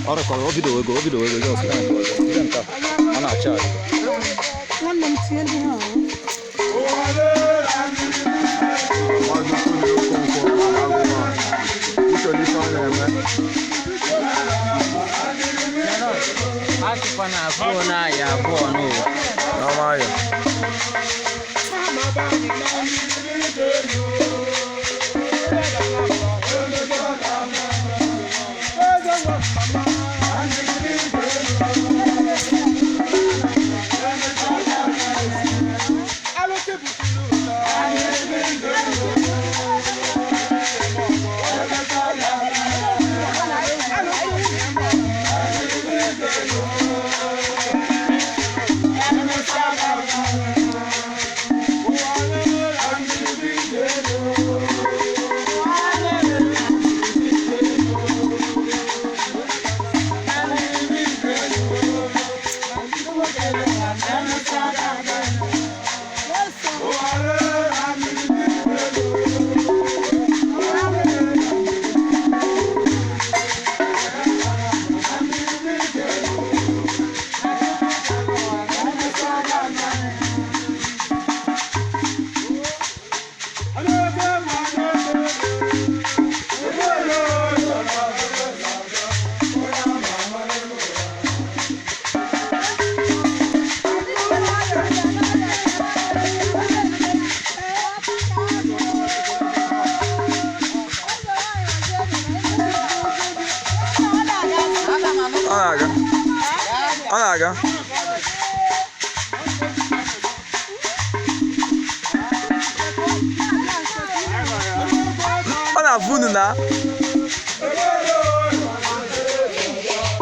Ọ rụkọrọ o bido ego, o bido ego just na nke ọzọ. Jide nke a, ọ na-acha acha. Nwanne m, tinye ndị ha ahụ. Maazị Tony Okonkwo Agụma usoro ife a na-eme. Asịkwa na abụọ na-aya abụọ n'ụwa. N'ọnwayọ. Ọ na-aga, ọ na-aga. Ọ na-afụ unu na.